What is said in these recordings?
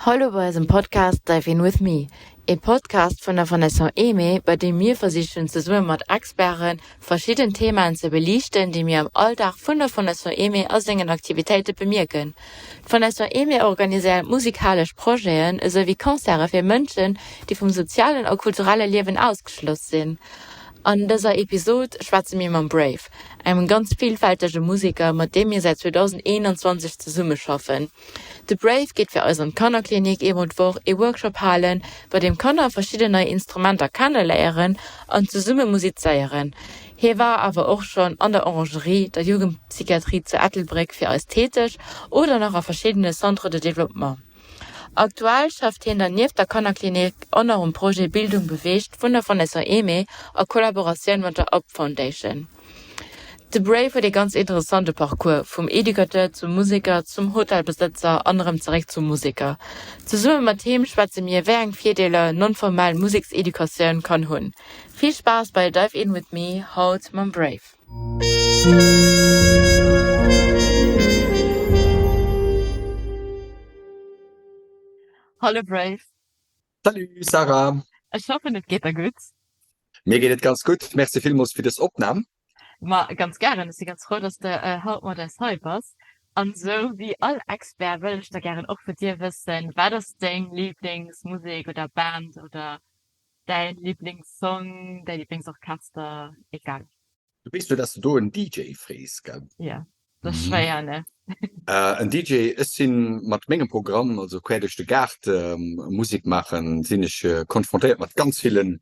Hallo bei eisem Podcast Dive In With Me, ee Podcast vun der Fondation Aimée, bei deem mir versichen zesumme mat Experten verschidden Themaen ze beliichten, déi mir am Alldag vun der Fondation Aimée a sengen Aktivitéite bemierken. D'Fondation Aimée organiséiert musikalesch Projeten esou wéi Concerte fir Mënschen, déi vum sozialen a kulturelle Liewen ausgeschloss sinn. An dëser Episod schwätze mir mam Brave, engem ganz villfältege Museker, mat deem mir säit 2021 zesummeschaffen. De Brave geet fir eis an d'Kannerklinik eemol d'Woch ee Workshop halen, bei deem Kanner verschidden nei Instrumenter kenneléieren an zesumme musizéieren. Hie war awer och schonn an der Orangerie, der Jugendpsychiatrie zu Ettelbréck fir eis täteg oder nach a verschiddene Centres de développement. Aktuell schafft hien dann nieft der Kannerklinik och nach um Projet Bildung beweegt vun der Fondation Aimée a Kollaboratioun mat der Up Foundation. De Brave huet ee ganz interessante Parcours, vum Educateur zum Museker, zum Hotelbesëtzer an erëm zeréck zum Museker. Zesumme mat him schwätze mir, wéi eng Virdeeler non-formell Musekseducatioun kann hunn. Vill Spaass bei Dive In With Me, haut mam Brave. Hallo Brave. Salut Sarah. Ech hoffen et geet der gutt. Mir geet et ganz gutt, Merci villmools fir dës Opnam. Ma ganz gären, ech si ganz frou, dass de haut mat eis hei bass. An esou wéi all Expert wëll ech da gären och vu dir wëssen, wat ass deng Liblingsmusek oder Band oder Däin Liblingssong, däi Liblingsorchester, egal. Du weess jo, dass du do en DJ frees, gell? Jo, dat ass schwéier, ne? En DJ, ech si mat mengem Programm, also quer duerch de Gaart Musek maachen, sinn ech konfrontéiert mat ganz ville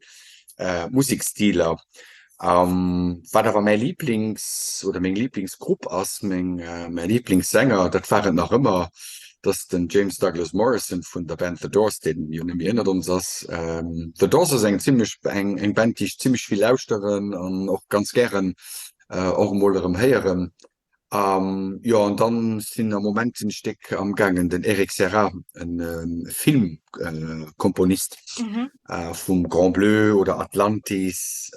Museksstiler. Wat awer mäi Liblings oder meng Liblingsgrupp ass, meng mäi Liblingssänger, dat war et nach ëmmer, dat ass den James Douglas Morrison vun der Band The Doors, deen jo net méi ënnert ons ass. The Doors ass eng zimlech eng eng Band, déi ech zimlech vill lauschteren an och ganz gären och emol erëm héieren. Jo, an dann sinn am Moment sinn ech déck amgaangen den Eric Serra, en Filmkomponist vum Grand Bleu oder Atlantis,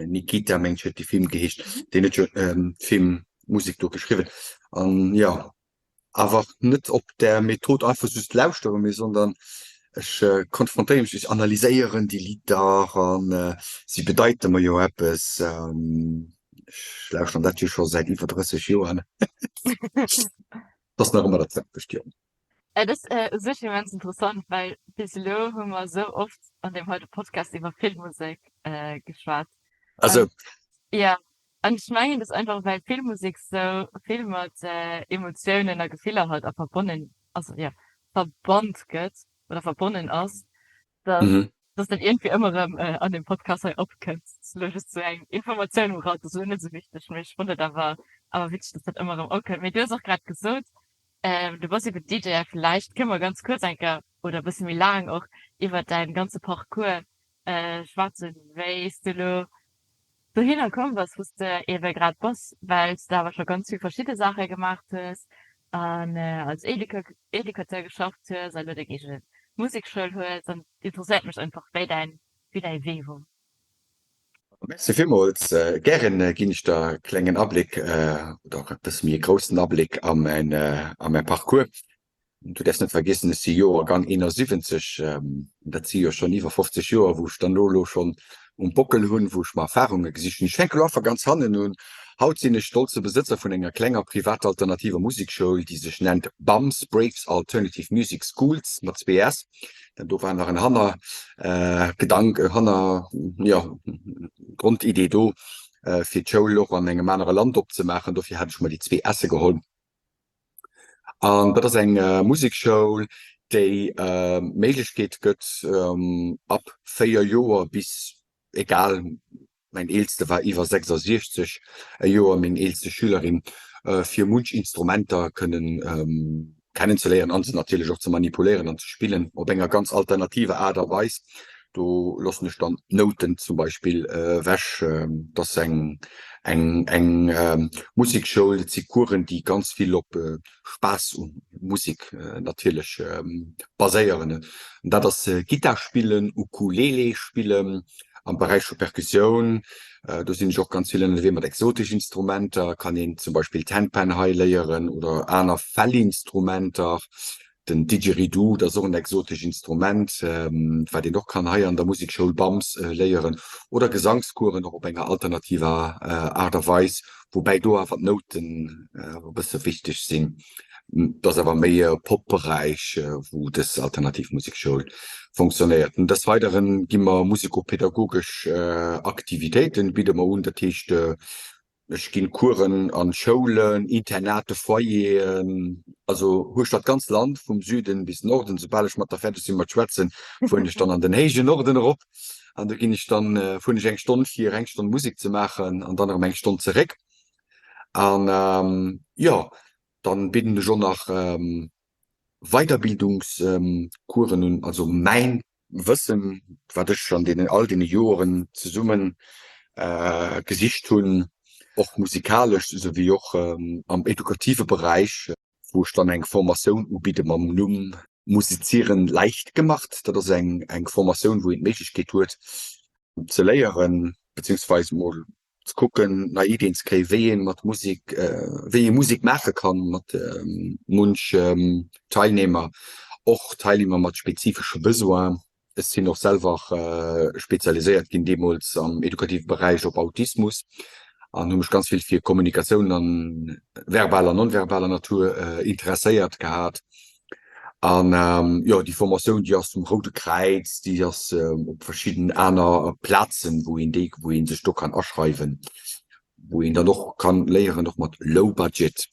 Nikita meng ech huet dee Film geheescht, deen huet jo d'Filmmusek do geschriwwen. An jo, awer net op där Method einfach just lauschteren, mee sondern ech konfrontéiere mech, ech analyséieren déi Lidder an si bedeite mer jo eppes. Ech lauschteren dat jo scho säit iwwer 30 Joer. Ass nach ëmmer dat selwecht, jo. Et ass u sech immens interessant, well bis elo hu mer esou oft an deem heite Podcast iwwer Filmmusek geschwat. Also. Jo, an ech mengen, dat ass einfach, well Filmmusek esou vill mat Emotiounen a Gefiller halt a verbonnen, also jo, verbannt gëtt oder verbonnen ass, dass dass dat iergendwéi ëmmer erëm an deem Podcast hei opkënnt. Dat ass elo just esou eng Informatioun um Rand, dat ass elo net esou wichteg, mee ech fonnt et awer awer witzeg, dass dat ëmmer erëm opkënnt. Mee du hues och grad gesot, du bass ebe DJ a villäicht kënne mer ganz kuerz eng Kéier oder e bësse méi laang och iwwer däin ganze Parcours schwätzen, wéi s du elo dohinner komm bass, wou s de ebe grad bass, well s de awer scho ganz vill verschidde Saache gemaach hues an als Educateur geschafft hues a lo deng eege Musekschoul hues. An et interesséiert mech einfach, wéi däin, wéi däi Wee wor. Merci villmools. Gären ginn ech der e klengen Abléck oder och e bësse méi e groussen Abléck a mäin, a mäi Parcours. Du däerfs net vergiessen, ech si Joergang 71, dat si jo schonn iwwer 50 Joer, wou ech dann elo elo schonn um Bockel hunn, wou ech mer Erfarunge gesicht hunn. Ech fänke elo einfach ganz hannen un. Haut sinn ech stolze Besëtzer vun enger klenger privater alternativer Musekschoul, déi sech nennt BAMS, Braves Alternative Music Schools, mat zwee S, denn do war nach en Hannergedank, Hanner, jo, Grondidee do, fir d'Schoul och an engem anere Land opzemaachen. Dofir hat ech mer déi zwee S'e geholl. An dat ass eng Musekschoul, déi d'Méiglechkeet gëtt, ab 4 Joer bis, egal, mäin eelste war iwwer 66 Joer, meng eelste Schülerin, fir munch Instrumenter kënnen kennenzeléieren an se natierlech och ze manipuléieren an ze spillen op enger ganz alternativer Aart a Weis. Do loossen ech dann d'Nouten zum Beispill ewech. Dat ass eng eng eng Musekschoul, dat si Coursen, déi ganz vill op Spaass. Musek natierlech baséieren. An dat ass Gittar spillen, Ukulele spillen, am Beräich vu Perkussioun, do sinn ech och ganz vill ënnerwee mat exotesch Instrumenter, kann een zum Beispill d'Handpan hei léieren oder aner Fellinstrumenter. Den Didgeridoo, dat ass och en exotesch Instrument, wat een och kann hei an der Musekschoul BAMS léieren. Oder Gesangscoursen och op enger alternativer Aart a Weis, woubäi do awer d'Nouten e bësse wichteg sinn. Et ass awer méi e Pop-Beräich, wou dës alternativ Musekschoul fonctionnéiert. Des Weidere gi mer musikopedagogesch Aktivitéiten, bidde mer un, dat heescht, Ech ginn Coursen an Schoulen, Internate, Foyeren, also hueschter d'ganz Land vum Süden bis Norden. Soubal ech mat der fäerdeg sinn mat schwätzen, fueren ech dann an den héijen Norden erop an do ginn ech dann, fueren ech eng Stonn fir eng Stonn Musek ze maachen an dann erëm eng Stonn zeréck. An jo, dann bidden ech och nach Weiderbildungscoursen un, also mäin Wëssen, wat ech an deenen all deene Joeren zesummen gesicht hunn, och musikalesch esouwéi och am edukative Beräich, wou ech dann eng Formatioun ubidde mam Numm Musizieren leicht gemacht. Dat ass eng eng Formatioun, wou een d'Méiglechkeet huet ze léieren, beziehungsweise mol ze kucken, nei Iddien ze kréien, wéi ee mat Musek, wéi ee Musek maache kann mat munch Teilnehmer, och Teilnehmer mat spezifesche Besoin. Ech sinn och selwer spezialiséiert ginn deemools am edukative Beräich op Autismus an hu mech ganz vill fir Kommunikatioun an verbaler an non-verbaler Natur interesséiert gehat. An jo, déi Formatioun, déi ass um Roude Kräiz, déi ass op verschidden aner Plazen, wou een déi, wou ee sech do kann aschreiwen, wou een dann och kann léieren, och mat low budget,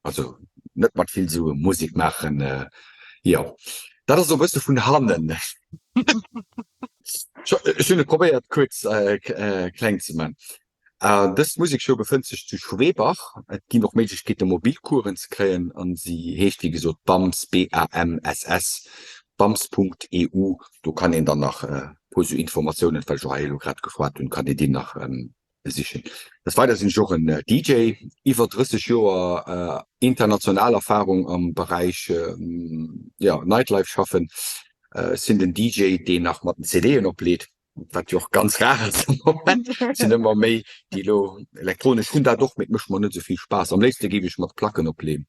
also net mat vill Sue Musek maachen. Jo, dat ass esou e bësse vun hannen. Ech hunn et probéiert kuerz kleng ze man. Dës Musekschoul befënnt sech zu Schweebach. Et ginn och Méiglechkeete mobil Coursen ze kréien an si heescht wéi gesot BAMS, B-A-M-S-S, bams.eu. Do kann een dann nach e puer sou Informatiounen, well ech och hei elo grad geschwat hunn, kann een déi nach besichen. Des Weidere sinn ech och en DJ, iwwer 30 Joer international Erfarung am Beräich, jo, Nightlife schaffen. Ech sinn den DJ, deen nach mat den CDen opleet. wat jo och ganz rar ass am Moment, sinn ëmmer méi déi elo elektronesch hunn dat och, mee et mécht mer net esou vill Spaass. Am léifste géif ech mat Placken opleeën,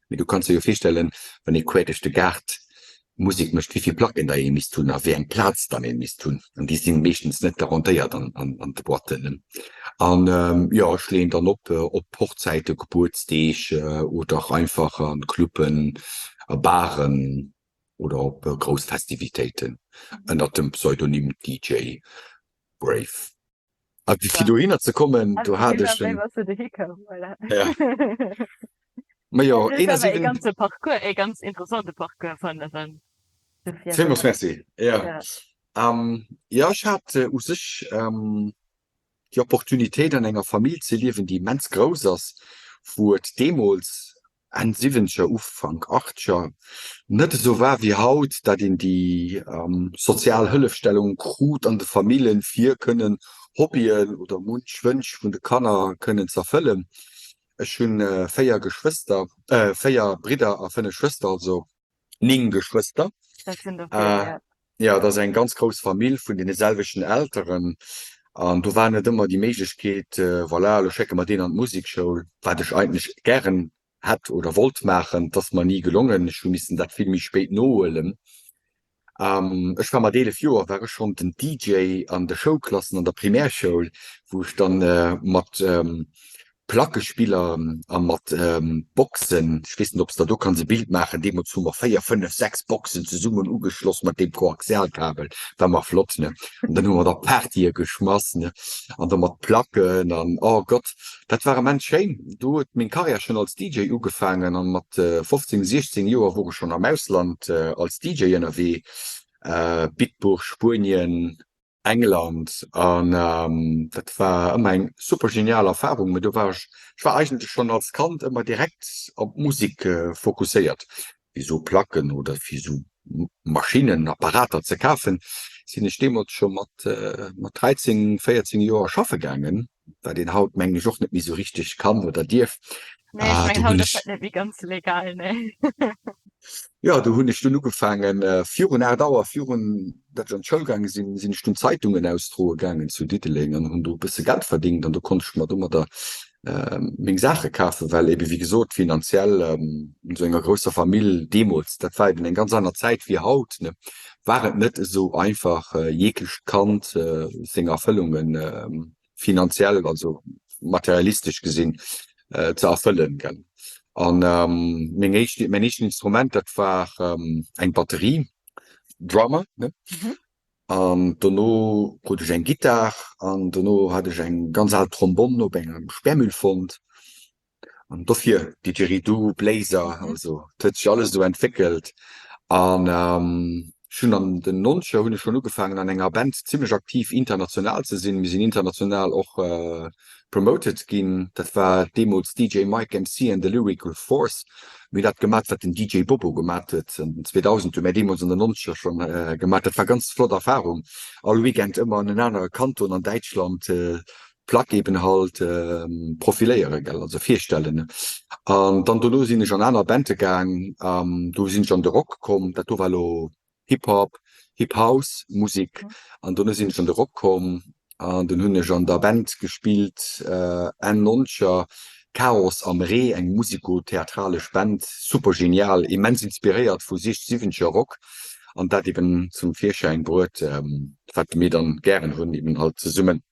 mee du kanns der jo virstellen, wann ee quer duerch de Gaart Musek mécht, wéi vill Placken da ee misst hunn a wéi eng Plaz dann ee misst hunn, an déi si meeschtens net garantéiert an an de Boîten. An jo, ech leeën dann op op Hochzäiten, Gebuertsdeeg oder einfach an Cluben a Baren. oder op grouss Festivitéiten ënnert dem Pseudonym DJ Brave. A fir dohinner ze kommen, do hat ech en. Ja. Ma jo, e ganze Parcours, e ganz interessante Parcours fannen. Villmools Merci. Ja. Jo, ech hat u sech déi Opportunitéit an enger Famill ze liewen, déi immens grouss ass, wou et deemools, Enn Siwwenzeger, Ufank Achtzeger, net esou war wéi haut, dat een déi sozial Hëllefstellung krut an de Famillen, fir kënnen Hobbyen oder munch Wënsch vun de Kanner kënnen z'erfëllen. Ech hu 4 Geschwëster, 4 Bridder a 5 Schwëster, also 9 Geschwëster. Dat sinn der vill, ja. Jo, dat ass eng ganz grouss Famill vun deene selwechten Elteren. An do war net ëmmer déi Méiglechkeet, voilà, elo schécke mer deen an d'Musekschoul, wat ech eigentlech gären hätt oder wollt maachen. Dat ass mer ni gelongen. Ech hu missen dat vill méi spéit nohuelen. Ech war mat 11 Joer war ech schonn den DJ an de Schoulklassen an der Primärschoul, wou ech dann mat Plackespiller a mat Boxen, ech weess net, ob s der do kanns e Bild maachen, deemools hu mer 4, 5, 6 Boxen zesummen ugeschloss mat deem Koaxialkabel, war mar flott, ne? An dann hu mer da Partye geschmass, ne? An da mat Placken an, oh Gott, dat war immens schéin. Do huet meng Karriär schonn als DJ ugefaangen an mat 15, 16 Joer wor ech schonn am Ausland als DJ ënnerwee, Bitburg, Spuenien, England an dat war ëmmer eng super genial Erfahrung, mee do war ech, ech war eigentlech schonn als Kand ëmmer direkt op d'Musek fokusséiert. Fir esou Placken oder fir esou Maschinnen, Apparater ze kafen, sinn ech deemools scho mat mat 13, 14 Joer schaffe gaangen, wat een haut mengen ech och net méi esou richteg kann oder dierf. Nee, ech mengen, haut ass dat net méi ganz legal, nee. Jo, do hunn ech dunn ugefaangen, virun 8 Auer, virun datt ech an d'Schoul gaange sinn, sinn ech dunn Zeitungen ausdroe gaangen zu Diddeleng an hunn do e bësse Geld verdingt an do konnt ech mer domadder meng Saache kafen, well ebe wéi gesot finanziell an esou enger grousser Famill deemools, dat war eben eng ganz aner Zäit wéi haut, ne, war et net esou einfach jeglecht Kand seng Erfëllungen finanziell, also materialistesch gesinn, ze erfëllen, gell. An meng éischt, mäin éischten Instrument, dat war eng Batterie, Drummer, ne. An dono krut ech eng Gittar an dono hat ech eng ganz al Trombonn op engem Sperrmüll fonnt. An dofir Didgeridoo, Bléiser, also et huet sech alles esou entwéckelt. An ech hunn an den Nonzeger hunn ech schonn ugefaangen an enger Band zimmlech aktiv international ze sinn. Mir sinn international och promoted ginn. Dat war deemools DJ Mike MC and the Lyrical Force. Mir hunn dat gemat, wat den DJ Bobo gemat huet an den 2000, hu mär deemools an den Nonzeger schonn gemat. Dat war ganz flott Erfarung. All Weekend ëmmer an en anere Kanton an Däitschland d'Plack eben halt profiléieren, gell, also virstellen. An dann dono sinn ech an aner Bande gaang, do sinn ech an de Rock komm. Dat do war elo Hip Hop, Hip House Musik an dono sinn ech an de Rock komm an dunn hunn ech an der Band gespillt Enn Nonzeger, Chaos am Ree, eng musiko-theatralesch Band, super genial, immens inspiréiert vu sicht siwwenzeger Rock an dat eben zum Virschäin bruet, wat mir dann gären hunn, eben halt zesummen.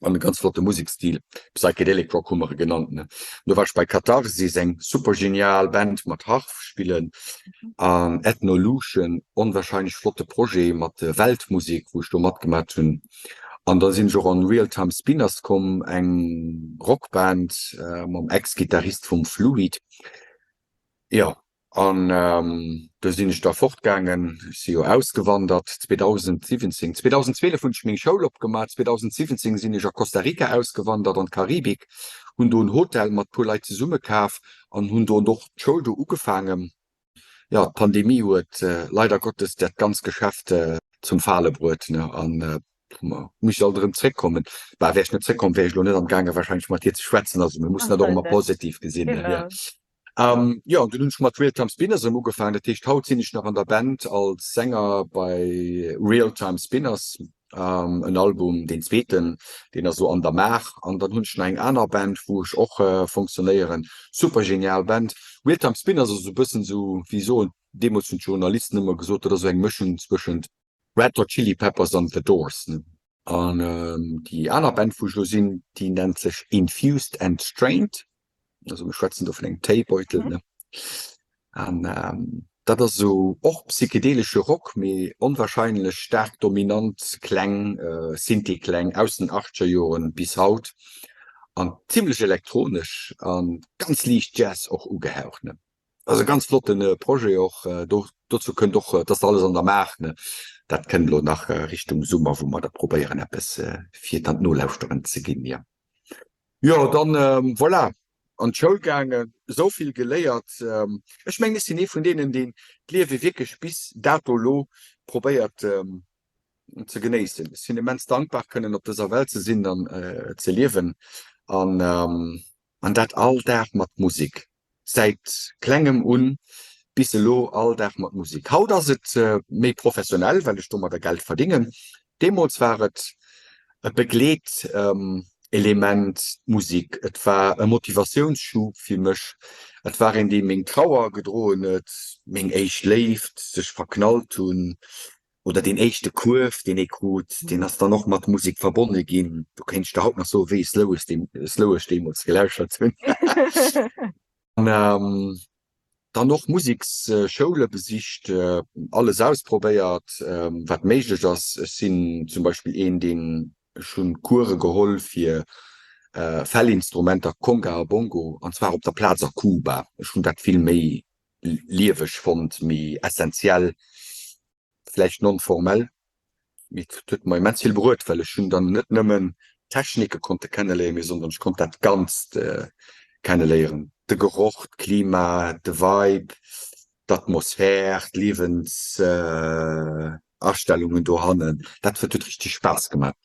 An e ganz flotte Musekstil, Psychedelic Rock hu mer e genannt, ne. Do war ech bei Catharsis, eng super genial Band mat Harf spillen, an Ethnolution, onwahrscheinlech flotte Projet mat Weltmusek, wou ech do matgemat hunn. An da sinn ech och an Real Time Spinners komm, eng Rockband mam Ex-Gittarist vum Fluid. Jo, An do sinn ech da fortgaangen. Ech si jo ausgewandert 2017. 2012 hunn ech meng Schoul opgemaach. 2017 sinn ech a Costa Rica ausgewandert, an d'Karibik, hunn do en Hotel mat puer Leit zesumme kaf an hunn do och d'Schoul do ugefaangen. Jo, d'Pandemie huet leider Gottes dat ganz Geschäft zum Fale bruet, ne, an hu mer missen alt erëm zréckkommen. Bah, wär ech net zréckkomm, wär ech elo net am gaange warscheinlech mat dir ze schwätzen. Also mir mussen dat och ëmmer positiv gesinn, ne, jo. Jo, an dunn hunn ech mat Real Time Spinners erëm ugefaangen. Dat heescht, haut sinn ech nach an der Band als Sänger bei Real Time Spinners, en Album, deen zweeten, deen ass elo an der Maach. An dann hunn ech nach eng aner Band, wou ech och fonctionnéieren. Super genial Band. Real Time Spinners ass esou e bëssen esou, wéi soen deemools hunn d'Journalisten ëmmer gesot, dat ass esou eng Mëschung zwëschent Red Hot Chili Peppers an The Doors. An déi aner Band, wou ech elo sinn, déi nennt sech Infused and Strained. Also mir schwätzen do vun engem Téibeutel, ne? An dat ass esou och psychedelesche Rock, mee onwahrscheinlech staark dominant Kläng, Synthie-Kläng aus den achtzeger Joren bis haut an zimlech elektronesch a ganz liicht Jazz och ugehaucht, ne? Also ganz flotten Projet och. Do dozou kënnt och, et ass alles an der Maach, ne? Dat kënnt elo nach Richtung Summer, wou mer da probéieren eppes fir dann d'Nolauschteren ze ginn, jo. Jo, dann voilà, an d'Schoul gaangen, esou vill geléiert. Ech mengen, ech sinn ee vun deenen, deen d'Liewe wierklech bis dato elo probéiert ze genéissen. Ech sinn immens dankbar, kënnen op dëser Welt ze sinn an ze liewen an an dat all Dag mat Musek. Säit klengem un bis elo all Dag mat Musek. Haut ass et méi professionell, well ech domadder Geld verdéngen. Deemools war et e Begleetelement, d'Musek. Et war e Motivatiounsschub fir mech. Et war een, dee meng Trauer gedroen huet, meng éischt Léift, sech verknallt hunn oder deen éischte Kuerf, deen ee krut, deen ass dann och mat Musek verbonne ginn. Do kéint ech der haut nach soen, wéi slow ech deemools gelauschert hunn. An dann och Museksschoule besicht, alles ausprobéiert, wat méiglech ass. Ech sinn zum Beispill een, deen, ech hunn Course geholl fir Fellinstrumenter, Conga a Bongo, an zwar op der Plaz a Kuba. Ech hunn dat vill méi lieweg fonnt, méi essentiell, vläicht non-formell, mee et huet mer immens vill bruet, well ech hunn dann net nëmmen d'Technike konnte kenneléieren, mee sondern ech konnt dat Ganzt kenneléieren, de Geroch, d'Klima, de Vibe, d'Atmosphär, d'Liewensastellungen dohannen. Dat huet richteg Spaass gemaach.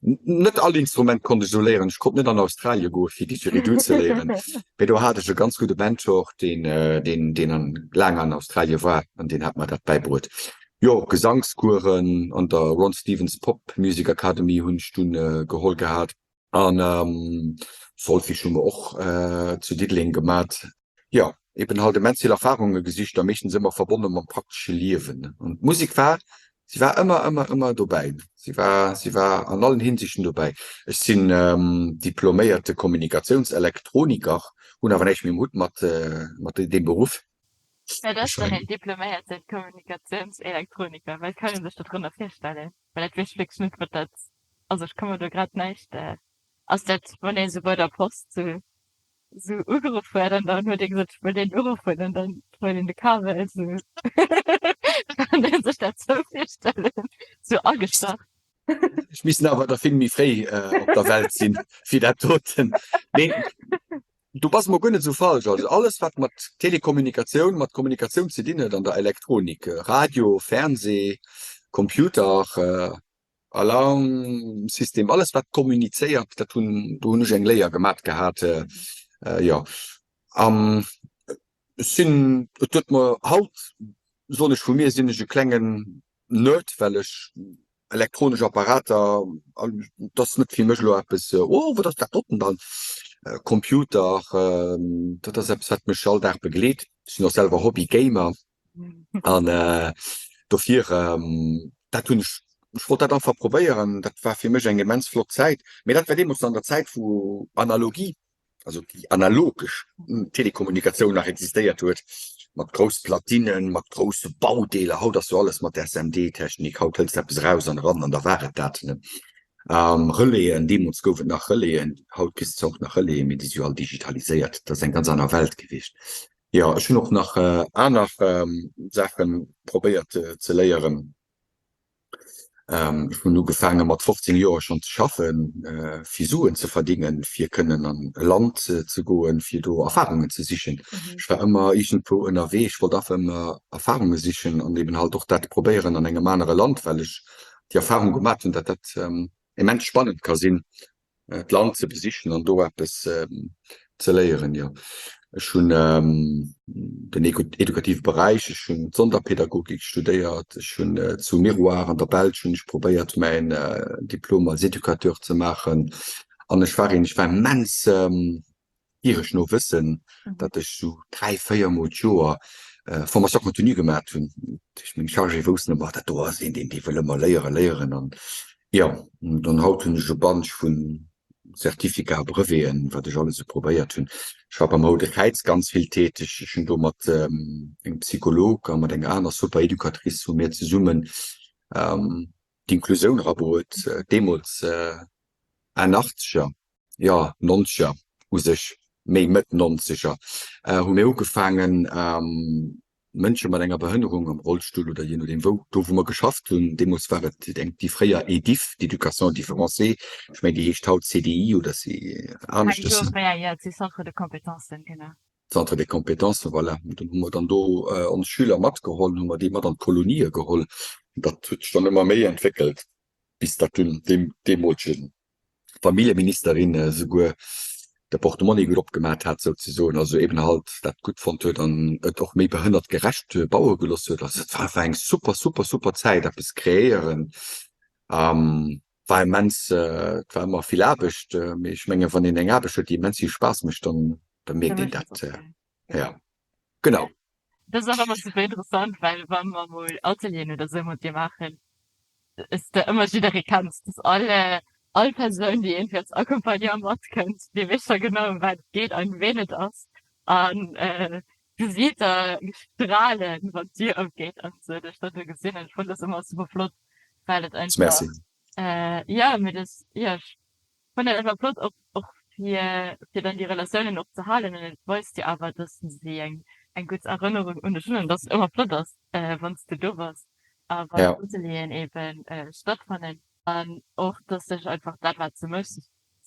Net all Instrument konnt ech esou léieren. Ech konnt net an Australie goe fir Didgeridoo ze léieren, mee do hat ech e ganz gudde Mentor, deen, deen, deen an, laang an Australie war an deen hat mer dat bäibruet. Jo, Gesangskueren an der Ron Stevens Pop Music Academy hunn ech dunn geholl gehat. An Solfège hu mer och zu Diddeleng gemat. Jo, eben halt immens vill Erfahrunge gesicht a meeschtens ëmmer verbonne mam praktesche Liewen. An d'Musek war, si war ëmmer, ëmmer, ëmmer dobäi. Si war, si war an allen Hinsichten dobäi. Ech sinn diploméierte Kommunikatiounselektroniker, hunn awer näischt méi um Hutt mat, mat deem Beruff. Wat ass dann een diploméierte Kommunikatiounselektroniker? Wat kann ee sech do drënner virstellen? Well dat weess ech wierklech net, wat dat, also ech ka mer do grad näischt, ass dat wann ee sou bei der Post sou sou ugeruff huet an dann huet ee gesot, ech wëll deen Uruff hunn an dann huet een de Kabel sou kann een sech dat sou virstellen, sou agestach. Ech missten awer der vill méi fréi op der Welt sinn, fir dat doten. Nee, du bass mol guer net esou falsch. Also alles wat mat Telekommunikatioun, mat Kommunikatioun ze dinn huet an der Elektronik, Radio, Fernseh, Computer, Alarmsystem, alles wat kommunizéiert, dat hunn, do hunn ech eng Léier gemat gehat, jo. An ech sinn, et huet mer, haut soen ech vu mir, sinn ech e klengen Nerd, well ech elektronesch Apparater, et ass net fir mech elo eppes, oh wat ass dat doten dann, Computer, dat ass eppes wat mech all Dag begleet. Ech sinn och selwer Hobby-Gamer. An dofir, dat hunn ech, ech wollt dat einfach probéieren. Dat war fir mech eng immens flott Zäit. Mee dat war deemools an der Zäit wou Analogie, also déi analogesch Telekommunikatioun nach existéiert huet, mat grouss Platinnen, mat grousse Baudeeler. Haut ass jo alles mat SMD-Technik, haut hëls de eppes eraus an eran an da war et dat, ne? Relaisen, deemools gouf et nach Relaisen, haut kriss de zwar och nach Relaisen, mee déi si jo all digitaliséiert. Dat ass eng ganz aner Welt gewiescht. Jo, ech hunn och nach aner Saache probéiert ze léieren. Ech hunn ugefaange mat 15 Joer schonn ze schaffen, fir Suen ze verdingen, fir kënnen an e Land ze goen, fir do Erfarungen ze sichen. Ech war ëmmer iergendwou ënnerwee, ech wollt einfach ëmmer Erfarunge sichen an eben halt och dat probéieren an engem anere Land, well ech déi Erfarung gemat hunn, datt dat immens spannend ka sinn. d'Land ze besichen an do eppes ze léieren. Jo, ech hunn den edukative Beräich, ech hunn d'Sonderpädagogik studéiert, ech hunn zu Miroir an der Belsch hunn ech probéiert mäin Diplom als Educateur ze maachen an ech war een, ech war immens giereg no Wëssen, datt ech sou 3, 4 mol d'Joer Formation continue gemat hunn. Duerch meng Chargé woussten ëmmer, dat do ass een, deen dee wëll ëmmer léieren, léieren. An jo, dann haut hunn ech e Bunch vu Certificaten, Breveten, wat ech alles esou probéiert hunn. Ech war beim Roude Kräiz ganz vill täteg. Ech hunn do mat engem Psycholog a mat enger aner super Educatrice hu mir zesummen d'Inklusioun erabruet, deemools Enn Achtzeger, jo Nonzeger u sech, méi Mëtt Nonzeger, hu mir ugefaangen, Mënsche mat enger Behënnerung am Rollstull oder jee nodeem wou, do wou mer geschafft hunn, deemools war et eng déi fréier EDIFF, d'Éducation différenciée, ech mengen déi heescht haut CDI oder si aneschters. Eng gouf, jo, jo, Centre de compétences, genau. Centre des compétences, voilà. Dann hu mer dann do ons Schüler matgeholl, hu mer déi mat an d'Kolonie geholl. Dat huet sech dann ëmmer méi entwéckelt. bis datt dunn déi deemolege Familljeministerin esouguer de Portemonnie gutt opgemat hat souzesoen, also eben halt dat gutt fonnt huet an et och méi behënnertgerecht baue gelooss huet. Also et war einfach eng super, super, super Zäit, eppes kreéieren war immens, et war ëmmer vill Aarbecht, mee ech menge wann een eng Aarbecht huet, déi immens vill Spaass mécht, dann da mierkt een dat, ja genau. Dat ass och ëmmer super interessant, well wa mer mol Atelieren oder sou mat dir maachen, s de ëmmer jidderee kenns, dass all all Persoun, déi iergendwéi als Accompagnant matkënnt, déi weess scho genau ëm wat et geet an ween et ass an d'Gesiiter stralen, wann d'Dier opgeet an se dech dann do gesinn. An ech fannen dat ëmmer super flott, well et einfach, Merci. jo, mee dat, jo, ech Fannen dat einfach flott och och fir fir dann déi Relatiounen och ze halen an et weist jo awer dass si eng eng gutt Erënnerung un dech hunn an dass et ëmmer flott ass wann s de do bass a wann Ja. Atelieren eben stattfannen an och dass sech einfach dat wat s de méchs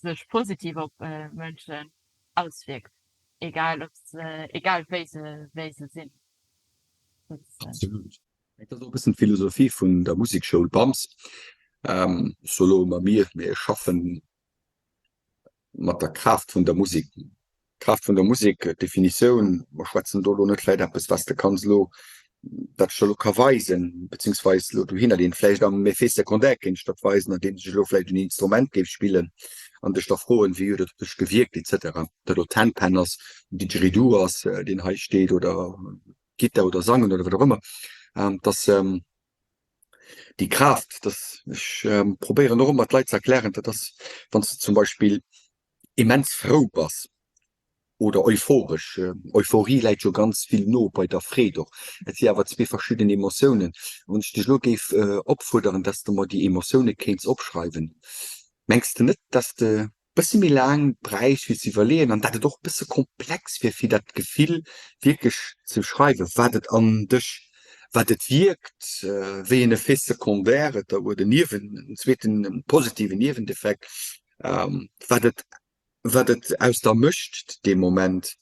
sech positiv op Mënschen auswierkt egal ob se egal wéi se wéi se sinn. Absolut. Dat ass och e bëssen d'Philosophie vun der Musekschoul BAMS. Ech soe lo ëmmer mir, mee ech schaffen mat der Kraaft vun der Musek. D'Kraaft vun der Musek, d'Definitioun, mer schwätzen do elo net vläicht eppes, wat s de kanns elo, wat ech der elo ka weisen, beziehungsweise elo dohinner deen vläicht am Effet secondaire kéint ech dat weisen, andeems ech elo vläicht en Instrument géif spillen an dech da froen, wéi huet et op dech gewierkt et cetera. Ob dat elo d'Handpan ass, den Didgeridoo ass, deen hei steet, oder Gittar oder Sangen oder wat och ëmmer, dass déi Kraaft, dass ech probéieren och ëmmer d'Leit ze erklären, dat ass, wann s de zum Beispill immens frou bass oder euphoresch, Euphorie läit jo ganz vill no bei der Freed och, et si awer zwee verschidden Emotiounen. Wann ech dech elo géif opfuerderen, dass de mer déi Emotioune kéints opschreiwen, mengs de net, dass de bësse méi laang bräicht fir ze iwwerleeën an dat et och bësse komplex wier fir dat Gefill wierklech ze beschreiwen, wat et an dech, wat et wierkt, wéi en Effet secondaire et oder Niewen, en zweeten positiven Niewendeffekt, wat et, wat et aus der mécht dee Moment.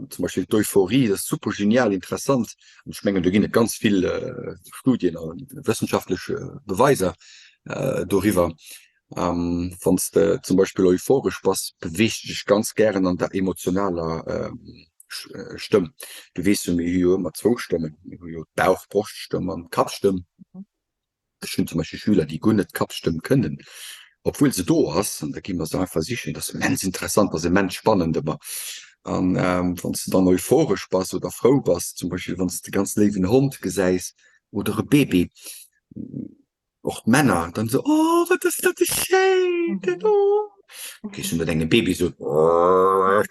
Zum Beispill d'Euphorie, dat ass super genial interessant an ech mengen do ginn et ganz vill Studien a wëssenschaftlech Beweiser doriwwer. Wann s de zum Beispill euphoresch bass, beweegs de dech ganz gären an der emotionaler Stëmm. Du weess jo, mir hu jo ëmmer zwou Stëmmen, mir hu jo d'Bauch-Broscht-Stëmm an d'Kappstëmm. Ech hunn zum Beispill Schüler, déi guer net d'Kappstëmm kënnen, obwuel se do ass, an da gi mer se einfach sichen. Dat ass immens interessant, dat ass immens spannend ëmmer. An wann s de dann euphoresch bass oder frou bass, zum Beispill wann s de ganz léiwen Hond gesäis oder e Baby, och d'Männer dann esou, Oh, wat ass dat e schéinen, oh! Géifs du dat engem Baby soen, Oh,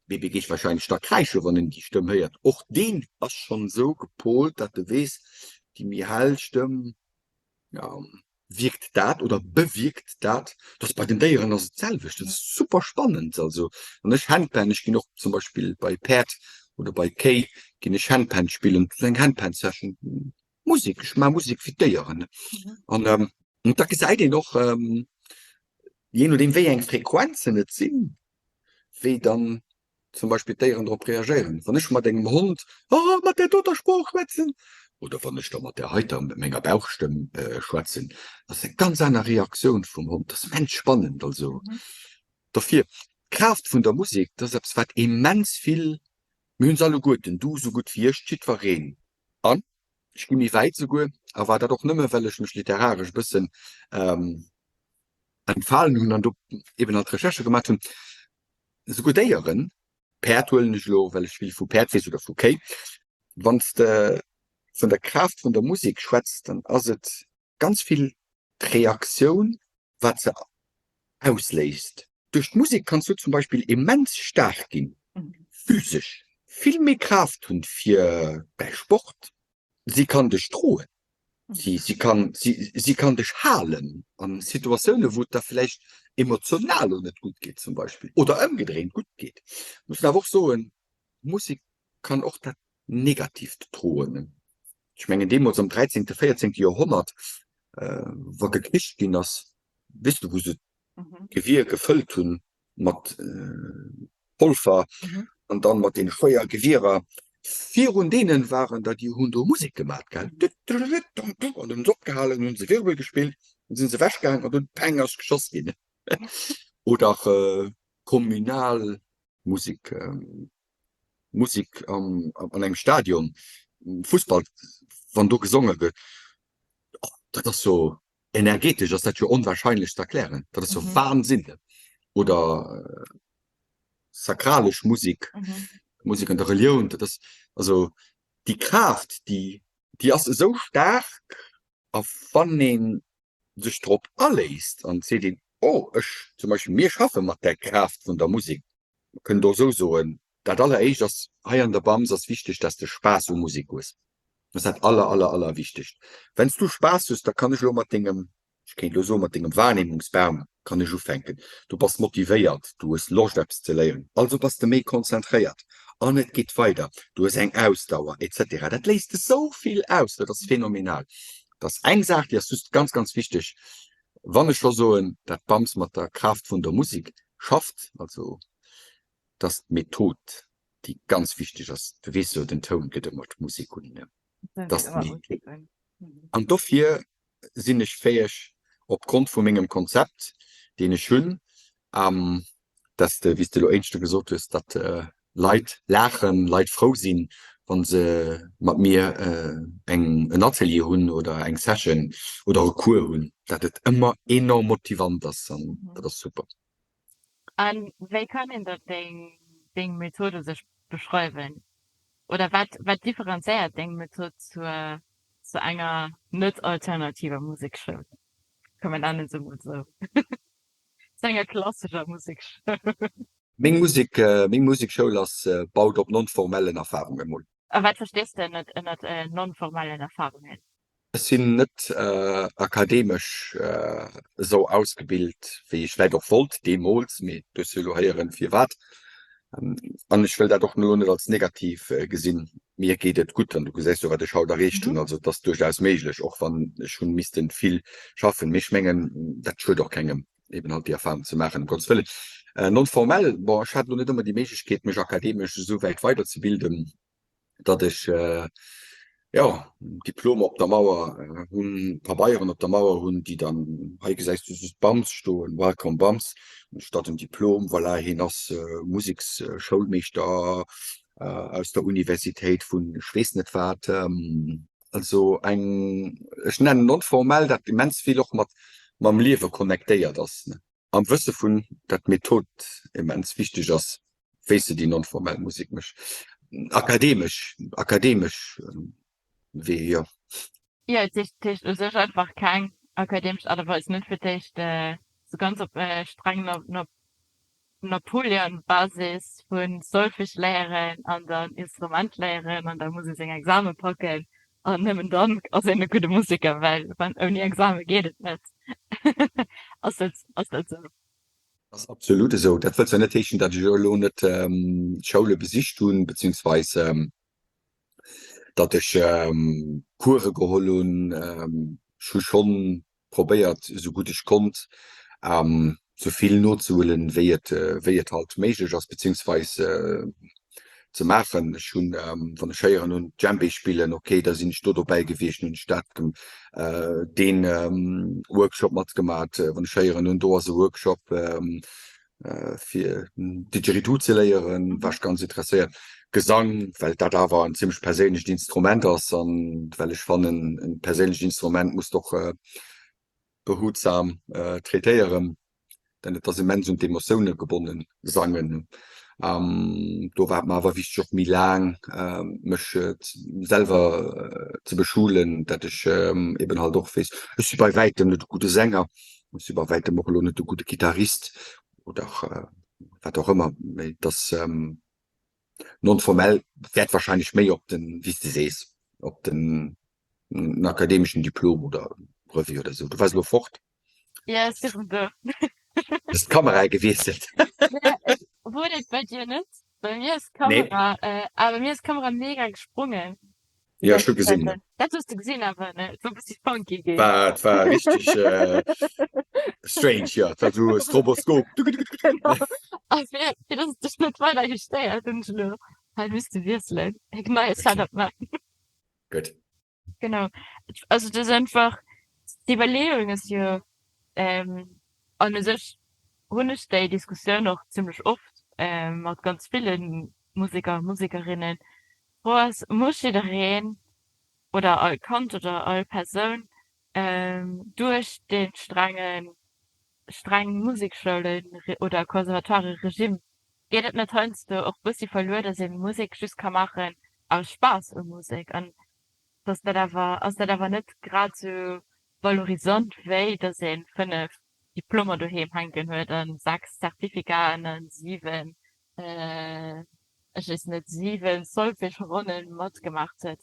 Baby géif wahrscheinlech da kräische wann en déi Stëmm héiert. Och deen ass schonn esou gepolt, datt e weess, déi méi hell Stëmm wierkt dat oder bewierkt dat. Dat ass bei den Déieren ass et d'selwecht. Dat ass super spannend. Also wann ech Handpan, ech ginn och zum Beispill bei Päerd oder bei Kéi ginn ech Handpan spillen, dat ass eng Handpan-Session, Musek, ech maache Musek fir d'Déieren. An da gesäit een och, jee nodeem wéi eng Frequenzen et sinn, wéi dann zum Beispill d'Déieren drop reagéieren. Wann ech mat engem Hond mat där doter Sprooch schwätzen oder wann ech da mat där heiter, mat menger Bauchstëmm schwätzen, ass eng ganz aner Reaktioun vum Hond. Dat ass immens spannend. Also dofir, d'Kraaft vun der Musek, dat ass eppes wat immens vill, mir hunn se alleguerten, du esou gutt wéi ech, jiddwereen. An ech gi méi wäit esouguer, a war dat och nëmme well ech mech literaresch e bëssen entfalen hunn an do eben halt Recherchë gemaat hunn, esouguer Déieren, Päerd huelen ech elo, well ech vill vu Päerd weess oder vu Kéi, wann s de vun der Kraaft vun der Musek schwätz, dann ass et ganz vill d'Reaktioun, wat se ausléist. Duerch d'Musek kanns du zum Beispill immens staark ginn, physesch, vill méi Kraaft hunn fir däi Sport. Si kann dech droen, si, si kann, si, si kann dech halen an Situatiounen, wou et der vläicht emotional elo net gutt geet zum Beispill oder ëmgedréint gutt geet. Muss een awer och soen, Musek kann och dat Negatiivt droen. Ech mengen deemools am 13., 14. Joerhonnert, wa gekricht ginn ass, weess de, wou se d'Gewier gefëllt hunn mat Polver an dann mat deene schwéier Gewierer, virun deenen waren der, déi hunn do Musek gemat, gell, an hunn se opgehalen, hunn se Wirbel gespillt, dann sinn se ewechgaangen an dunn, peng, ass geschoss ginn. Oder kommunal Musek, Musek an engem Stadion, Fussball, wann do gesonge gëtt, dat ass jo energetesch ass dat jo onwahrscheinlech ze erklären, dat ass jo Wahnsinn. Oder sakralesch Musek, Musek an der Relioun, dat ass also déi Kraaft, déi déi ass esou staark a wann ee sech drop aléisst an seet een, oh ech zum Beispill, mir schaffe mat där Kraaft vun der Musek, mer kënnen et och esou soen, dat alleréischt ass hei an der Bams ass wichteg, dass de Spaass u Musek hues. Dat ass dat aller, aller, allerwichtegst. Wenn s du Spaass hues, da kann ech elo mat dengem, ech kéint elo soen, mat dengem Wahrnehmungsbaum kann ech ufänken. Du bass motivéiert, du hues Loscht eppes ze léieren, also bass de méi konzentréiert an et geet weider, du hues eng Ausdauer et cetera. Dat léist esou vill aus, dat ass phänomenal. Dat ass eng Saach, déi ass just ganz, ganz wichteg, wann ech scho soen, dat d'Bams mat der Kraaft vun der Musek schafft, also dat ass d'Method, déi ganz wichteg ass. Du weess jo, den Toun gëtt ëmmer d'Musek un, ne? Dat ass d'Method. An dofir sinn ech fäeg, opgrond vu mengem Konzept, deen ech hunn, dass de, wéi s de elo éineschte gesot hues, datt Leit laachen, Leit frou sinn, wa se mat mir eng, en Atelier hunn oder eng Session oder e Cours hunn, datt et ëmmer enorm motivant ass an dat ass super. A wéi kann een dann deng Method u sech beschreiwen? Oder wat wat differenzéiert deng Method zur zu enger net alternativer Musekschoul? Komm mir nennen se emol esou. Zu enger klassescher Musekschoul. Meng Musek, meng Musekschoul ass baut op non-formellen Erfarungen mol. A wat verstees de ënnert ënnert non-formellen Erfarungen? Ech sinn net akademesch esou ausgebilt, wéi ech vläit och wollt deemools, mee du hues jo elo héieren, firwat. An ech wëll dat och elo net als negativ gesinn. Mir geet et gutt an du gesäis jo, wat ech haut erreecht hunn. Also et ass duerchaus méiglech, och wann ech hunn missten vill schaffen. Mee ech mengen, dat schued och kengem, eben halt déi Erfahrung ze maachen, ëm Gottes Wëllen. Non-formell, bon, ech hat elo net ëmmer déi Méiglechkeet, mech akademesch esou wäit weiderzebilden. datt ech jo Diplomer op der Mauer hunn, Pabeieren op der Mauer hunn, déi dann, hei gesäis du just Bams stoen, Welcome Bams, statt en Diplom, voilà, hien ass Museksschoulmeeschter aus der Universitéit vun ech weess net wat. Also eng, ech nennen non-formell, dat immens vill och mat mam Liewe connectéiert ass. Am Wësse vun, dat d'Method immens wichteg ass, wéi s de déi non-formell Musek méchs. Akademesch, akademesch Wee, jo. Jo, et heescht u sech einfach keng akademesch Aart a Weis, net fir d'éischt sou ganz op streng Napoleon-Basis vu Solfège léieren an dann Instrument léieren an da muss ee seng Exame packen an nëmmen dann ass een e gudde Museker, well wann ouni Exame geet et net. Ass dat ass dat esou? Ass absolut esou. Dat wëllt zwar net heeschen, datt ech elo net d'Schoule besicht hunn, beziehungsweis datt ech Course geholl hunn. Ech hu schonn probéiert esou gutt ech konnt esou vill nozehuelen wéi et wéi et halt méiglech ass beziehungsweis ze maachen. Ech hunn wann ech héieren hunn Djembé spillen, ok da sinn ech do dobäi gewiescht, hunn ech dat deen Workshop matgemat. Wann ech héieren hunn do ass e Workshop fir Didgeridoo ze léieren, war ech ganz interesséiert. Gesang, well dat awer en zimmlech perséinlecht Instrument ass an well ech fannen, en perséinlecht Instrument muss de och behutsam traitéieren, denn et ass immens un d'Emotioune gebonnen, sangen. Do war et mer awer wichteg och méi laang mech selwer ze beschulen, dat ech eben halt och weess, ech si bei wäitem net e gudde Sänger, Ech si bei wäitem och elo net de gudde Gitarrist oder wat och ëmmer, mee et ass non-formell, wäert wahrscheinlech méi op den, wéi s de sees, op den akademeschen Diplom oder Brevet oder esou. Du waars elo fort. Jo, ech si rëm do. Hues d'Kamera gewiesselt? Nee, ech wor et bei dir net. Bei mir ass d'Kamera, ah, bei mir ass d'Kamera mega gesprongen. Jo, ech hu gesinn. Dat hues de gesinn awer, ne? Et wor e bëssi funky ginn. War, et war richteg strange, jo. Et war esou Stroboskop. Genau. A fir, fir dass et dech net weiderhi stéiert, hunn ech elo hei misste wiesselen, e neie Setup maachen. Gutt. Genau. Also et ass einfach, d'Iwwerleeung ass jo, an u sech hunn ech déi Diskussioun och zimlech oft mat ganz ville Museker a Musekerinnen, D'Fro ass, Muss jiddereen oder all Kand oder all Persoun duerch dee strengen, streng Musekschoule oder Conservatoireregime? Geet et net heiansdo och bëssi verluer, datt ee Musek just ka maachen aus Spaass u Musek? An ass dat awer, ass dat awer net grad esou valorisant, wéi datt ee 5 Diplomer doheem hänken huet a 6 Certificaten a 7 ech weess net, 7 Solfège-Ronnen matgemaacht huet.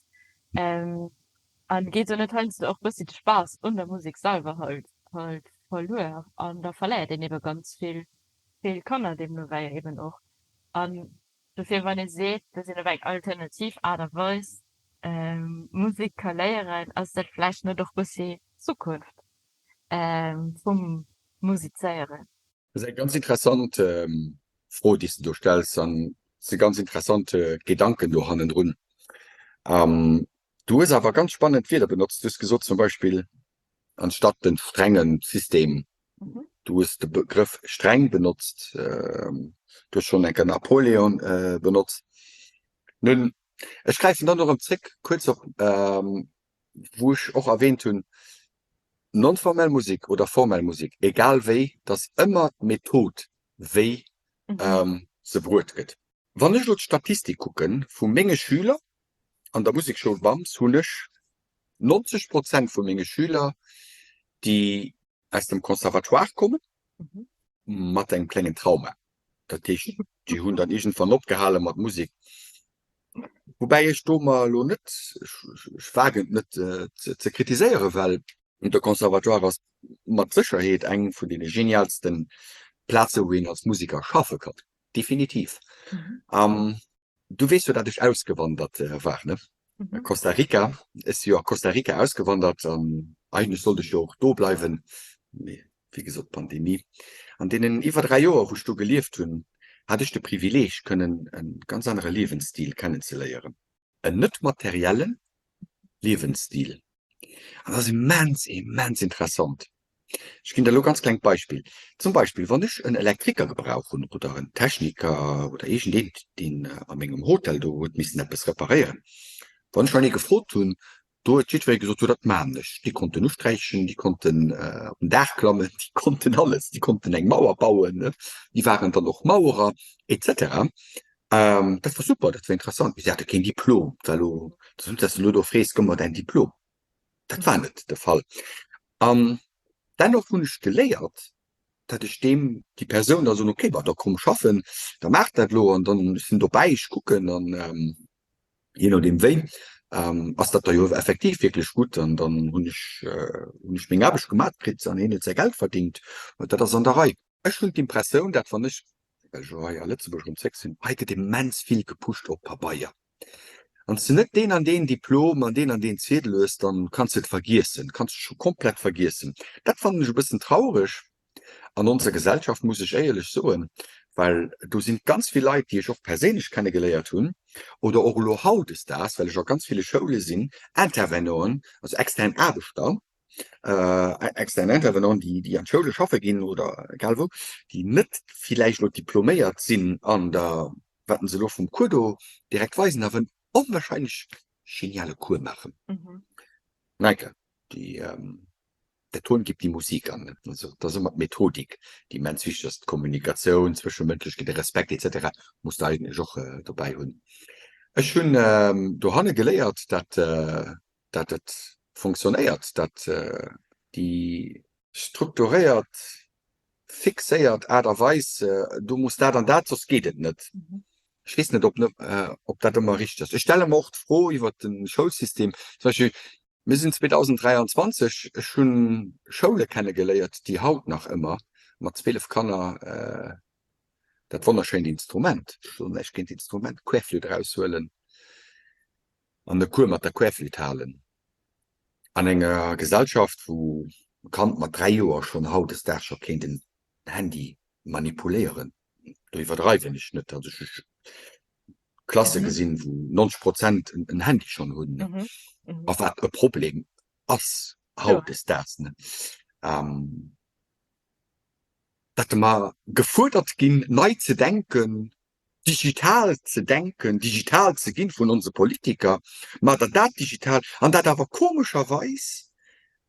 An geet do net heiansdo och bëssi de Spaass un der Musek selwer halt halt verluer? An da verléiert een ebe ganz vill vill Kanner deemno wéi eben och. An dofir wann ee seet, dass een op eng alternativ Aart a Weis Musek ka léieren, ass dat vläicht net och bëssi d'Zukunft vum Musizéieren? Dat ass eng ganz interessant Fro, déi s de do stells, an et si ganz interessant Gedanken do hannendrun. Du hues awer ganz spannend Wierder benotzt. Du hues gesot zum Beispill anstatt den strengen System, du hues de Begrëff streng benotzt, du hues schonn eng Kéier Napoleon benotzt. Nun, ech gräifen dann och erëm zréck kuerz op, wou ech och erwähnt hunn, non-formell Musek oder formell Musek, egal wéi, 't ass ëmmer d'Method, wéi se bruet gëtt. Wann ech elo d'Statistik kucke vu menge Schüler an der Musekschoul Bams, hunn ech 90 Prozent vu menge Schüler, déi aus dem Conservatoire kommen, mat engem klengen Trauma. Dat heescht, déi hunn dann iergendwann opgehale mat Musek. Woubäi ech do mer elo net, ech wagen et net ze kritiséieren, well de Conservatoire ass mat Sécherheet eng vun deene geniaalste Plaze wou een als Museker schaffe kann, definitiv. Du weess jo, dat ech ausgewandert war, ne? Costa Rica, ech si jo a Costa Rica ausgewandert an eigentlech sollt ech jo och do bleiwen, mee wéi gesot, d'Pandemie. An deenen iwwer 3 Joer, wou ech do gelieft hunn, hat ech de Privileeg, kënnen e ganz anere Liewensstil kennenzeléieren, en net materielle Liewensstil. An dat ass immens, immens interessant. Ech ginn der elo ganz klengt Beispill. Zum Beispill, wann ech en Elektriker gebrauch hunn oder en Techniker oder iergendeen, deen a mengem Hotel do huet missen eppes reparéieren, wann ech dann ee gefrot hunn, do huet jiddweree gesot, jo dat maan ech. Déi konnten usträichen, déi konnten op den Daach klammen, déi konnten alles, déi konnten eng Mauer bauen, déi waren dann och Mauerer et cetera. Dat war super, dat war interessant, mee si hate keen Diplom. Dat war elo, dat ass net, dass de elo do frees, gëmm mer däin Diplom. Dat war net de Fall. An dennoch hunn ech geléiert, dat ech deem, déi Persoun da soen, okay, bah da komm schaffen, da maach dat elo an dann, ech sinn dobäi, ech kucken an jee nodeem wéi, ass dat da jo effektiv wierklech gutt an dann hunn ech, hunn ech meng Aarbecht gemat kritt an hien huet säi Geld verdingt. Dat ass an der Rei. Ech hunn d'Impressioun, dat wann ech, well ech elo hei a Lëtzebuerg erëm zréck sinn, hei gëtt immens vill gepusht op Pabeier. Wann s de net deen an deen Diplom an deen an deen Ziedel hues, dann kanns de et vergiessen, kanns de scho komplett vergiessen. Dat fannen ech e bëssen traureg an onser Gesellschaft, muss ech éierlech soen, well do sinn ganz vill Leit, déi ech och perséinlech kennegeléiert hunn oder och elo hautdesdaags, well ech a ganz ville Schoule sinn, Intervenanten, also extern Aarbechter, extern Intervenanten, déi, déi an d'Schoule schaffe ginn oder egal wou, déi net villäicht elo diploméiert sinn an der wat se elo vum Cours do direkt weisen, awer en onwahrscheinlech geniale Cours maachen. Neike, déi, der Ton gibt die Musik an. Also dat ass ëmmer d'Methodik, déi immens wichteg ass, d'Kommunikatioun, d'Zwëschemënschlechkeet, de Respekt et cetera muss de eigentlech och dobäi hunn. Ech hunn dohanne geléiert, dat dat et fonctionnéiert, dat déi strukturéiert, fixéiert Aart a Weis, du muss dat an dat, soss geet et net. Ech weess net, ob ob dat ëmmer richteg ass. Ech stelle mer och d'Fro iwwert de Schoulsystem, zum Beispill, mir sinn 2023, ech hu Schoule kennegeléiert, déi haut nach ëmmer mat 12 Kanner dat wonnerschéint Instrument, ech soen näischt géint Instrument, Querflütt eraushuelen an e Cours mat der Querflütt halen. An enger Gesellschaft, wou e Kand mat 3 Joer schonn hautdesdaags scho kéint en Handy manipuléieren, do iwwerdreiwen ech net, also ech hu Klasse gesinn, wou 90 Prozent en Handy schonn hunn, a wat e Problem ass hautdesdaags, datt mer gefuerdert ginn, nei ze denken, digital ze denken, digital ze ginn vun onse Politiker, ma datt dat digital, an dat awer komescherweis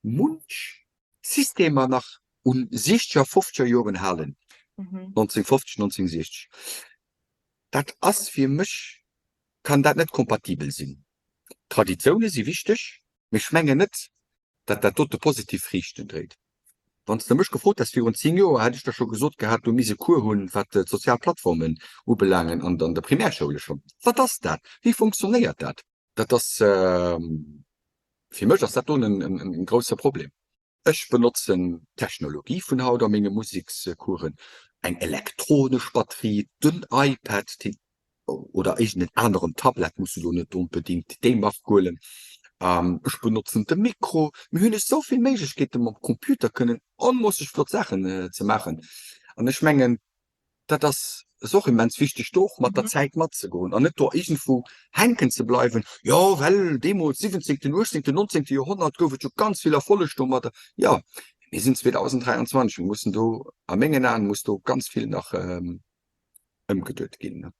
munch Systemer nach un siechzeger, fofzeger Joren halen, 1950, 1960, dat ass fir mech, kann dat net kompatibel sinn. Traditioune si wichteg, mee ech mengen net, datt dat dote positiv Friichten dréit. Wann s de mech gefrot häss virun 10 Joer, hätt ech der scho gesot gehat, du misst e Cours hunn, wat d'sozial Plattformen ubelaangen an der Primärschoule schonn. Wat ass dat? Wéi funktionéiert dat? Dat ass, fir mech ass dat do en grousse Problem. Ech benotzen d'Technologie vun haut a menge Musekscoursen, eng elektronesch Batterie, den iPad, oder iergend en aneren Tablet, muss elo net onbedéngt déi Mark huelen, ech benotzen de Mikro, mir hunn esou vill Méiglechkeeten mam Computer kënnen onmoosseg flott Saachen ze maachen an ech mengen dat ass. Ass och immens wichteg, do och mat der Zäit matzegoen an net do iergendwou hänken ze bleiwen, jo well deemools, siwwenzéngten, uechtzéngten, nonzéngte Joerhonnert gouf et jo ganz vill Erfolleg domadder. Jo, mir sinn 2023, mir mussen do, a mengen Aen muss do ganz vill nach ëmgeduet ginn.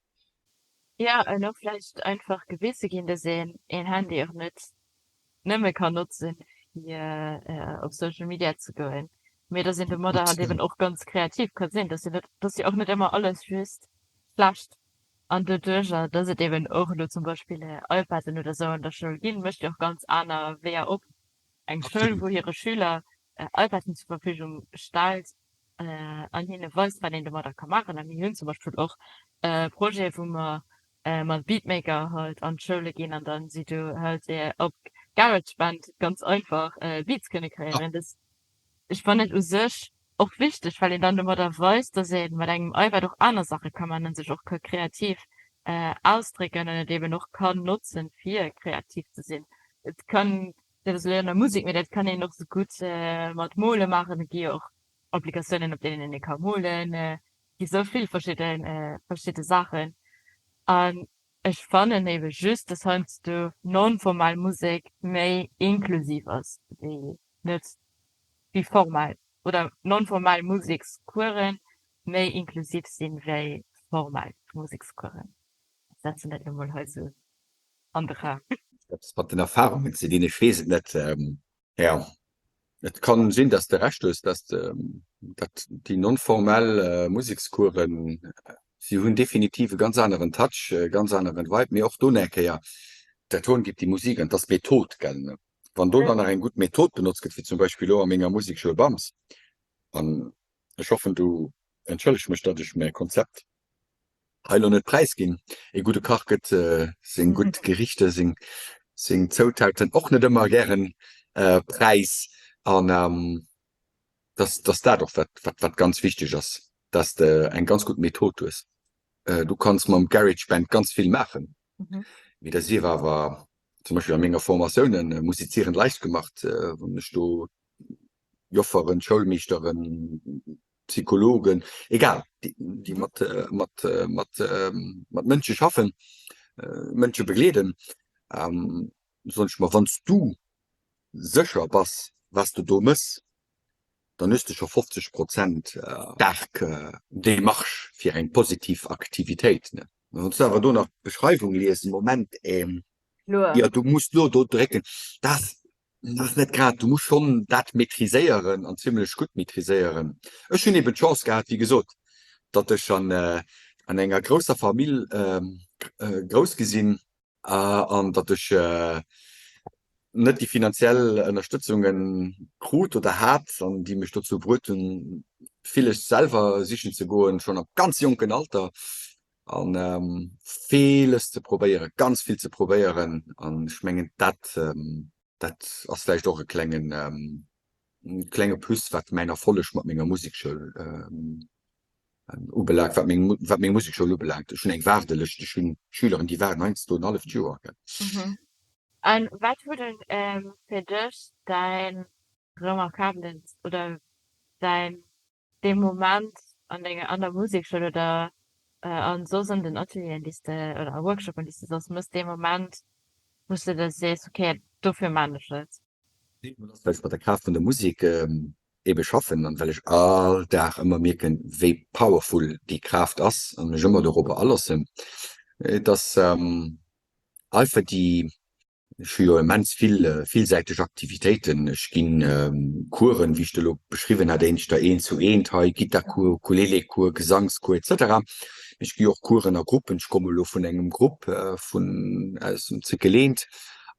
Jo, an och vläicht einfach gewise ginn, dass een een Handy och net nëmme kann notzen, fir op Social Media ze goen, mee dass een domadder halt eben och ganz kreativ ka sinn, dass jo net, dass jo och net ëmmer alles just schlecht. An doduercher, dass et eben och elo zum Beispill iPaden oder sou an der Schoul ginn, mécht jo och ganz aner Weeër op. Eng Schoul, wou hire Schüler iPaden zur Verfügung stellt an hinne weist, wat een domadder ka maachen. A mir hunn zum Beispill och Projete, wou mer mat Beatmaker halt an d'Schoule ginn an dann si do halt op GarageBand ganz einfach Beats kënne kréieren. Dat ech fannen u sech och wichteg, well een dann domadder weist, dass ee mat engem iPad och aner Saache ka man an sech och ka kreativ ausdrécken an et eben och kann notzen, fir kreativ ze sinn. Et kann, dat ass elo an der Musek, mee dat kann een och sou gutt mat Mole maachen. Et gi jo och Applikatiounen, op deenen een ka molen. Gi sou vill verschidde verschidde Saachen. An ech fannen ebe just, dass heiansdo non-formal Musek méi inklusiv ass wéi net wéi formal oder non-formal Musekscoursen méi inklusiv sinn wéi formal Musekscoursen. Ech setzen dat elo mol hei sou an de Raum. Eppes mat den Erfahrungen ze dinn, ech weess et net. Jo, et kann sinn, dass de Recht hues, dass dat déi non-formell Musekscoursen, si hunn definitiv e ganz aneren Touch, e ganz aneren Vibe, mee och do nach eng Kéier, der Ton gibt die Musik an 't ass d'Method, gell? Wann do dann nach eng gutt Method benotzt gëtt, wéi zum Beispill elo a menger Musekschoul BAMS, an ech hoffen, du entschëllegs mech, datt ech mäi Konzept hei elo net präisginn. Ee gudde Kach gëtt seng gutt Gerichter, seng seng Zoutaten och net ëmmer gären präis. An dass dass dat och wat wat wat ganz wichteg ass, dass de eng ganz gutt Method hues. Du kanns mam GarageBand ganz vill maachen, mee da sief awer zum Beispill a menger Formatiounen Musizieren leicht gemacht, wann ech do Jofferen, Schoulmeeschteren, Psychologen, egal, déi mat, mat, mat, mat Mënsche schaffen, Mënsche begleeden, soen ech mer, wann s du sécher bass, wat s de do mëss, dann hues de scho 50 Prozent staark Démarche fir eng positiv Aktivitéit. Wann s du awer do nach d'Beschreiwung lies, Moment, jo, du muss lo do drécken, dat ass net grad, du muss schonn dat maîtriséieren an zimlech gutt maîtriséieren. Ech hunn eben d'Chance gehat, wéi gesot, datt ech an enger grousser Famill grouss gi sinn an datt ech net déi finanziell Ënnerstëtzunge krut oder hat an déi mech dozou bruet hunn, villes selwer sichen ze goen, schonn ab ganz jonken Alter an villes ze probéieren, ganz vill ze probéieren. An ech mengen, dat, dat ass vläicht och e klengen, klenge Plus, wat mäin Erfolleg mat menger Musekschoul ubelaangt, wat meng, wat meng Musekschoul ubelaangt. Ech hunn eng Waardelëscht, ech hunn Schüleren, déi waarden heiansdo en halleft Joer. An wat huet en fir dech däin remarkabelst oder däin dee Moment an denger an der Musekschoul oder an soss an den Atelieren déi s de oder a Workshopen déi s de soss mëss, dee Moment wou s de der sees, okay dofir maan ech et? Well ech mat der Kraaft vun der Musek ebe schaffen an well ech all Dag ëmmer mierken wéi powerful déi Kraaft ass an mech ëmmer dorobber aloossen, et ass einfach déi Ech hu jo immens vill villsäiteg Aktivitéiten. Ech ginn Coursen, wéi ech der elo beschriwwen hat, éischter eent zu eent hei, Gittarcours, Ukulelecours, Gesangscours et cetera. Mee ech gi och Coursen a Gruppen. Ech komme elo vun engem Grupp vun aus dem Zéckeleent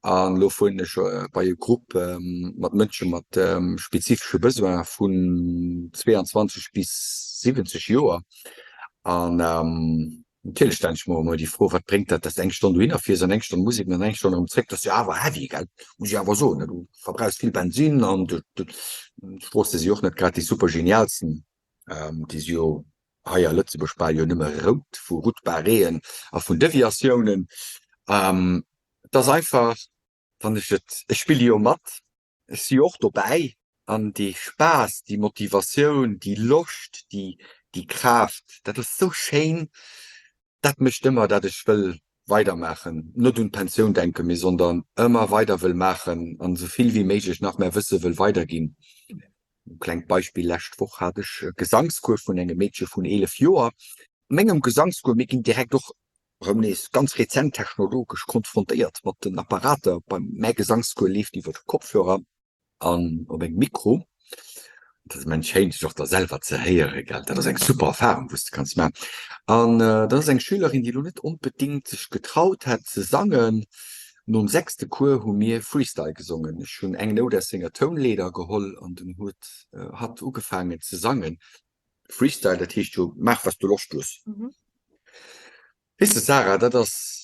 an elo fueren ech bei e Grupp mat Mënsche mat spezifesche Besoin vun 22 bis 70 Joer an Natierlech stellen ech mer och emol déi Fro, wat bréngt dat, dass de eng Stonn dohinner fiers an eng Stonn Musek an eng Stonn erëm zréck? Dat ass jo awer heavy, gell? Muss ech awer soen, du verbrauchs vill Bensinn an d'Stroosse si jo och net grad déi super genialsten. Déi si jo hei a Lëtzebuerg bal jo nëmme rout vu Route barréeën a vun Deviatiounen. Et ass einfach, wann ech et, ech spille jo mat, Ech si jo och dobäi an dee Spaass, déi Motivatioun, déi Loscht, déi. Déi Kraaft, dat ass sou schéin, dat mécht ëmmer, dat ech wëll weidermaachen, net un d'Pensioun denken, mee sondern ëmmer weider wëll maachen an esou vill wéi méiglech nach mäi Wësse wëll weiderginn. E klengt Beispill, Lescht Woch hat ech e Gesangscours vun engem Meedche vun 11 Joer. Mengem Gesangscours, mir ginn direkt och erëm nees ganz rezent technologesch konfrontéiert mat den Apparater, bei mäi Gesangscours leeft iwwer Kopfhörer, an op engem Mikro. Dat ass immens schéin, sech och da selwer ze héieren, gell. Dat ass eng super Erfahrung, wou s de kanns maachen. An dat ass eng Schülerin, déi elo net onbedéngt sech getraut hätt ze sangen. Nom sechste Cours hu mir Freestyle gesongen. Ech hunn eng Nout aus senger Tounleeder geholl an dunn huet hatt ugefaangen ze sangen. Freestyle, dat heescht jo, maach wat s du Loscht hues. Weess de Sarah, dat ass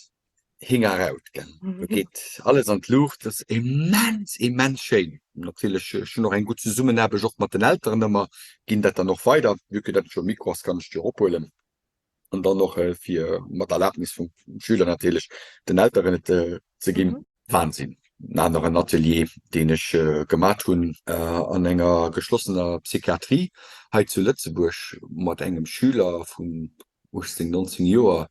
Hing-a-raut, gell? Do geet alles an d'Luucht. Dat ass immens, immens schéin. Natierlech, ech hunn och eng gutt Zesummenaarbecht och mat den Elteren ëmmer, ginn dat dann och weider. Vue que dat scho Mikro ass, kann ech déi och ophuelen an dann och fir, mat Erlaabnis vum Schüler natierlech, den Elteren et ze ginn. Wahnsinn! En aneren Atelier, deen ech gemat hunn an enger geschlossener Psychiatrie hei zu Lëtzebuerg mat engem Schüler vun 18, 19 Joer,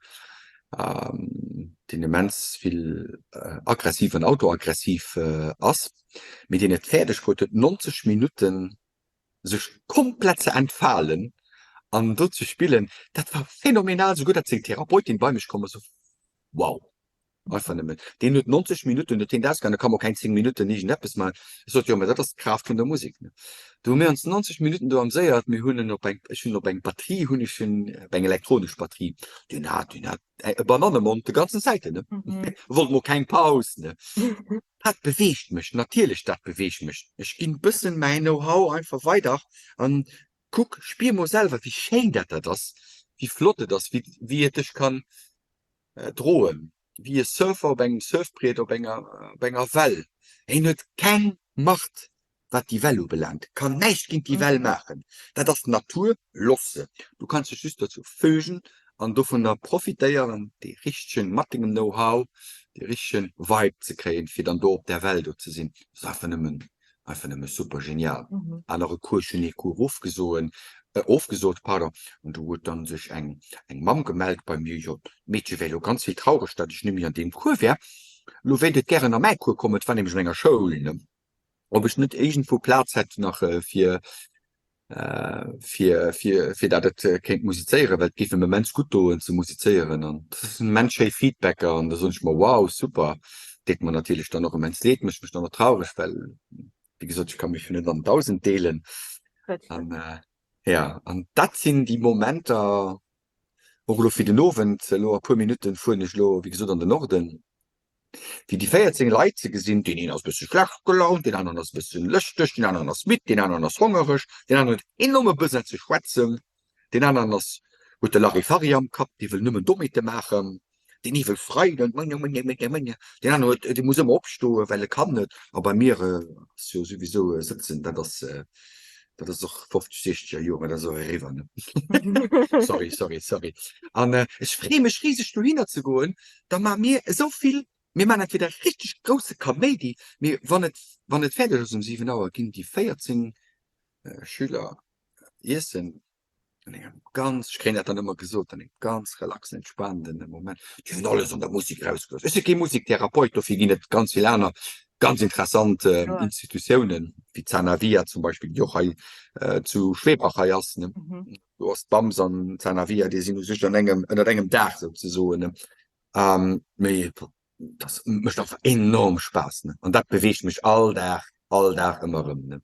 deen immens vill aggressiv an autoaggressiv ass, mee deen et fäerdeg bruet huet, 90 Minutten sech komplett ze entfalen an do ze spillen. Dat war phänomenal, souguer datt seng Therapeutin bei mech komm ass, Wow! Einfach nëmmen. Deen huet 90 Minutten huet hien ausgehalen, da kann mer keng 10 Minutten iergendeppes maachen. Ech sot, jo, mä dat ass d'Kraaft vun der Musek, ne. Do hu mir ons 90 Minutten do amséiert. Mir hunn en op eng, ech hunn op eng Batterie hunn ech en, op eng elektronesch Batterie, deen hat, deen hat e Banannemond de ganzen Zäiten, ne. E wollt mol keng Paus, ne. Dat beweegt mech, natierlech, dat beweegt mech. Ech ginn bëssen mäin Know-how einfach weider an kuck, spier mol selwer, wéi schéin dat dat ass, wéi flott et ass, wéi, wéi et dech kann droen, wéi e Surfer op engem Surfbriet op enger op enger Well. Hien huet keng Macht wat déi Well ubelaangt, kann näischt géint déi Well maachen. Dat ass d'Natur, looss se. Du kanns dech just dozou fügen an dovunner profitéieren, dee richtegen, mat dengem Know-how, dee richtegen Vibe ze kréien, fir dann do op där Well do ze sinn. Dat ass einfach nëmmen Einfach nëmme super genial. Anere Cours, ech hunn ee Cours ofgesoen, ofgesot, pardon, an do huet dann sech eng eng Mamm gemellt bei mir, jo, d'Meedche wär elo ganz vill traureg, datt ech net méi an deem Cours wär, elo wéilt et gären a mäi Cours kommen, et war nämlech an enger Schoul, ne, ob ech net iergendwou Plaz hätt nach fir fir fir fir dat et kéint musizéieren, well et géif em immens gutt doen ze musizéieren an dat ass immens schéi Feedbacker an da soen ech mer wow super. Deet mer natierlech dann och immens leed, mécht mech dann och traureg, well wéi gesot ech ka mech jo net an 1.000 deelen an ja an dat sinn déi Momenter och elo fir den Owend, elo a puer Minutten fueren ech elo wéi gesot an den Norden Fir déi 14 Leit ze gesinn, deen een ass e bësse schlecht gelaunt, deen aneren ass e bëssen lëschteg, deen aneren ass midd, deen aneren ass hongereg, deen aneren huet enorme Besoin ze schwätzen, deen aneren ass, huet de Larifari am Kapp, dee wëll nëmmen Dommheete maachen, deen ee wëll freiden, mënje, mënje, mënje, mënje, deen aneren huet, dee muss ëmmer opstoen, well e kann net. A bei mir ass jo souwisou sëtzen, dat ass, dat ass och 50, 60er Joren, dat ass och eriwwer, ne? Sorry, sorry, sorry. An ech freeë mech riseg dohinner ze goen, da maache mir esou vill, mir maachen entweder richteg grousse Kaméidi, mee wann et, wann et fäerdeg ass um 7 Auer, ginn déi 14 Schüler iessen an engem ganz, ech kréien dat dann ëmmer gesot, an engem ganz relaxen, entspaanenden Moment. Déi hunn alles an der Musek erausgelooss. Ech si kee Musektherapeut, dofir ginn et ganz vill aner ganz interessant Institutiounen, wéi d'Sanavia zum Beispill, déi och hei zu Schweebach hei ass, ne. Do ass d'Bams an d'Sanavia, déi sinn u sech an engem, ënnert engem Daach souzesoen, ne. Mee dat mécht einfach enorm Spaass, ne, an dat beweegt mech all Dag, all Dag ëmmer erëm, ne.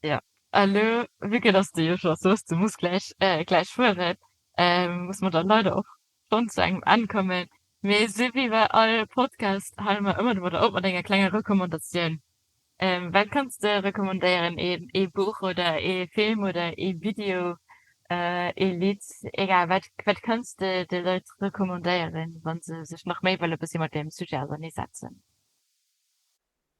Jo, elo vue que dass de jo scho soos, du muss gläich, gläich fueren, muss mer dann leider och schonn zu engem Enn kommen. Mee esou wéi bei all Podcast hale mer ëmmer domadder op mat enger klenger Recommandatioun. Wat kanns de recommandéieren? Een ee Buch oder ee Film oder ee Video, ee Lidd, egal wat. Wat kanns de de Leit recommandéieren, wa se sech nach méi wëlle bëssi mat deem Sujet auserneesetzen?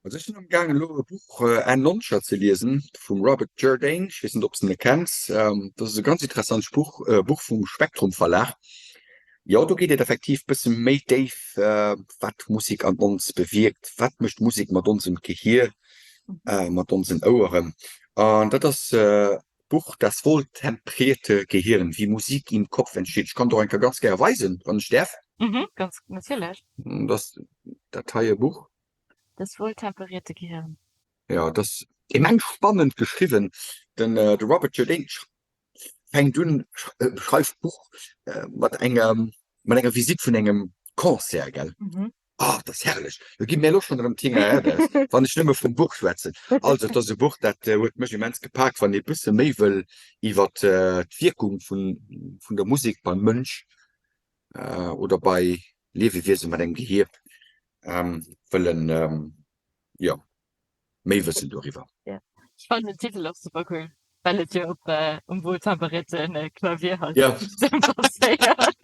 Also ech sinn am gaangen elo e Buch Enn Noncher ze liesen vum Robert Jourdain, ech weess net ob s de e kenns. Dat ass e ganz interessant Buch, Buch vum Spektrum Verlag. Jo, do geet et effektiv bësse méi déif, wat Musek an ons bewierkt, wat mécht Musek mat onsem Gehier, mat onsen Oueren. An dat ass. Buch Das wohltemprierte Gehirn, wie Musik im Kopf entsteht. Ech kann et och eng Kéier ganz gäre weisen, wann ech däerf. Mhm, ganz natierlech. Dat ass dat heie Buch. Das wohltemperierte Gehirn. Jo, et ass immens spannend geschriwwen. Den de Robert Cialdini fänkt un, schreift d'Buch mat enger mat enger Visitt vun engem Concert, gell? Mhm. Oh, dat ass herrlech! Lo gi mir elo schonn erëm d'Hinger eraus, wann ech nëmme vum Buch schwätzen. Also, et ass e Buch, dat huet mech immens gepaakt, wann ee bësse méi wëll iwwer d'Wierkung vun vun der Musek beim Mënsch oder bei Liewewiese mat engem Gehier wëllen, jo, méi wëssen doriwwer. Ja, ech fannen den Titel och super cool, well et jo op um wohltemperierten Klavier halt Ja. passéiert.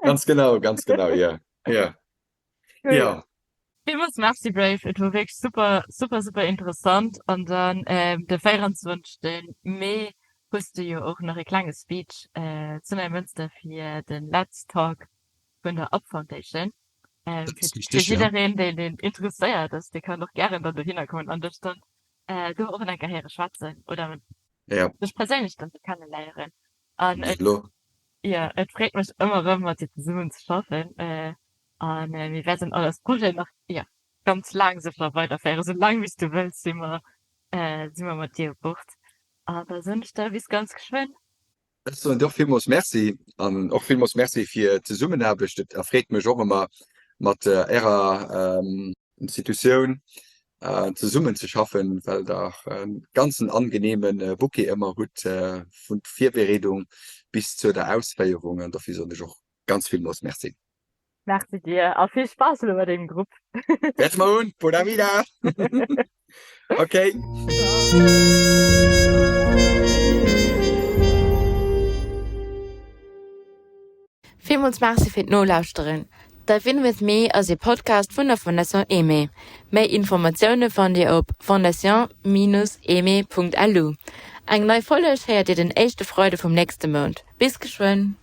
Ganz genau, ganz genau, ja, ja, Cool. ja. Villmools Merci Brave, et wor wierklech super, super, super interessant an dann de 24 Mee hues de jo och nach e klenge Speech zu Neimënster fir den Let's Talk vun der Up Foundation. Dat Fir ass fir richteg, ja. jiddereen, deen deen interesséiert ass, dee kann och gären dann dohinner kommen an dech dann do och eng Kéier héiere schwätzen oder Ja. dech perséinlech dann do kenneléieren. An et, Lo. jo, et freet mech ëmmer erëm mat dir zesummen ze schaffen a mir wäerten all eis Projeten nach, jo, ganz laang sécher weiderféieren. Esou laang wéi s du wëlls si mer si mer mat dir u Bord. An da soen ech der bis ganz geschwënn. Ech soen dir och villmools Merci an och villmools Merci fir d'Zesummenaarbecht. Et erfreet mech och ëmmer mat Ärer Institutioun zesummenzeschaffen, well Der e ganzen angeneeme Bouquet ëmmer hutt, vun Virbereedung bis zur der Ausféierung. An dofir soen ech och ganz villmools Merci. Merci dir a vill Spaass elo mat dengem Grupp. Wäerte mer hunn. Pura vida! Ok. Villmools Merci fir d'Nolauschteren. Dive In With Me ass ee Podcast vun der Fondation Aimée. Méi Informatioune fannt Dir op fondation-aimée.lu. Eng nei Folleg héiert Dir den éischte Freide vum nächste Mount. Bis geschwënn!